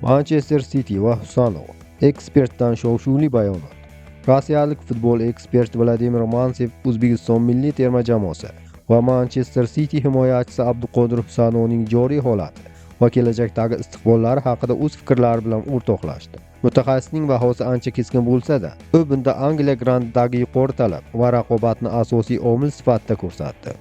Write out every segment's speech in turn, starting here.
Manchester City va Husanov. Ekspertdan shov-shuvli bayonot. Rossiyalik futbol eksperti Vladimir Mansev O'zbekiston milliy terma jamoasi va Manchester City himoyachisi Abduqodir Husanovning joriy holati va kelajakdagi istiqbollari haqida o'z fikrlari bilan o'rtoqlashdi. Mutaxassisning bahosi ancha keskin bo'lsa-da, u bunda Angliya grandidagi yuqori talab va raqobatni asosiy omil sifatida ko'rsatdi.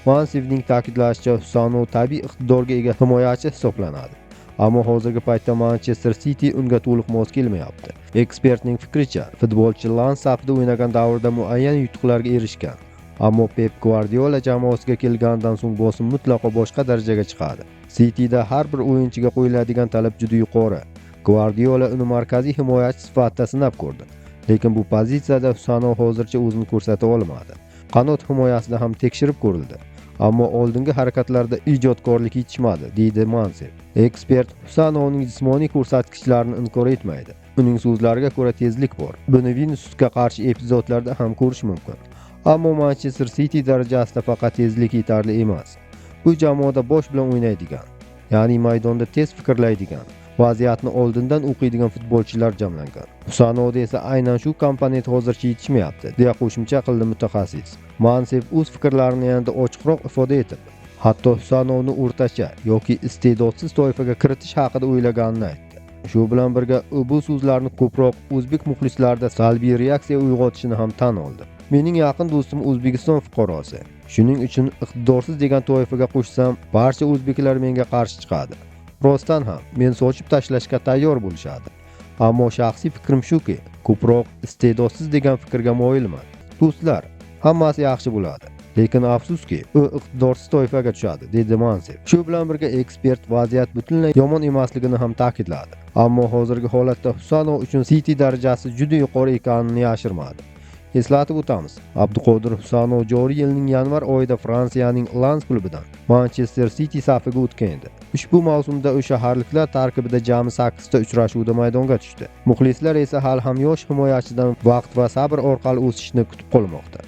Mansevning ta'kidlashicha, Husanov tabiiy iqtidorga ega himoyachi hisoblanadi. Ammo hozirgi paytda Manchester City unga to'liq mos kelmayapti. Ekspertning fikricha, futbolchi Lans safida o'ynagan davrda muayyan yutuqlarga erishgan. Ammo Pep Guardiola jamoasiga kelganidan so'ng bosim mutlaqo boshqa darajaga chiqadi. Cityda har bir o'yinchiga qo'yiladigan talab juda yuqori. Guardiola uni markaziy himoyachi sifatida sinab ko'rdi. Lekin bu pozitsiyada Husanov hozircha o'zini ko'rsata olmadi. Qanot himoyasida ham tekshirib ko'rildi. Ammo oldingi harakatlarda ijodkorlik yetishmadi, deydi Mansev. Ekspert Husanovning jismoniy ko'rsatkichlarini inkor etmaydi. Uning so'zlariga ko'ra, tezlik bor. Buni Viniciusga qarshi epizodlarda ham ko'rish mumkin. Ammo Manchester City darajasida faqat tezlik yetarli emas. Bu jamoada bosh bilan o'ynaydigan, ya'ni maydonda tez fikrlaydigan, vaziyatni oldindan o'qiydigan futbolchilar jamlangan. Husanovda esa aynan shu komponent hozircha yetishmayapti, deya qo'shimcha qildi mutaxassis. Mansev o'z fikrlarini yanada ochiqroq ifoda etib, hatto Husanovni o'rtacha yoki iste'dodsiz toifaga kiritish haqida o'ylaganini aytdi. Shu bilan birga u bu so'zlarni ko'proq o'zbek muxlislarida salbiy reaksiya uyg'otishini ham tan oldi. Mening yaqin do'stim O'zbekiston fuqarosi. Shuning uchun iqtidorsiz degan toifaga qo'shsam, barcha o'zbeklar menga qarshi chiqadi. Rostdan ham men sochib tashlashga tayyor bo'lishadi. Ammo shaxsiy fikrim shuki, ko'proq iste'dodsiz degan fikrga moyilman. Do'stlar, hammasi yaxshi bo'ladi. Lekin afsuski, u iqtidorsiz toifaga tushadi, dedi Mansev. Shu bilan birga ekspert vaziyat butunlay yomon emasligini ham ta'kidladi. Ammo hozirgi holatda Husanov uchun City darajasi juda yuqori ekanini yashirmadi. Eslatib o'tamiz, Abduqodir Husanov joriy yilning yanvar oyida Fransiyaning Lans klubidan Manchester City safiga o'tgan edi. Ushbu mavsumda u shaharliklar tarkibida jami 8 ta uchrashuvda maydonga tushdi. Muxlislar esa hali ham yosh himoyachidan vaqt va sabr orqali o'sishni kutib qolmoqda.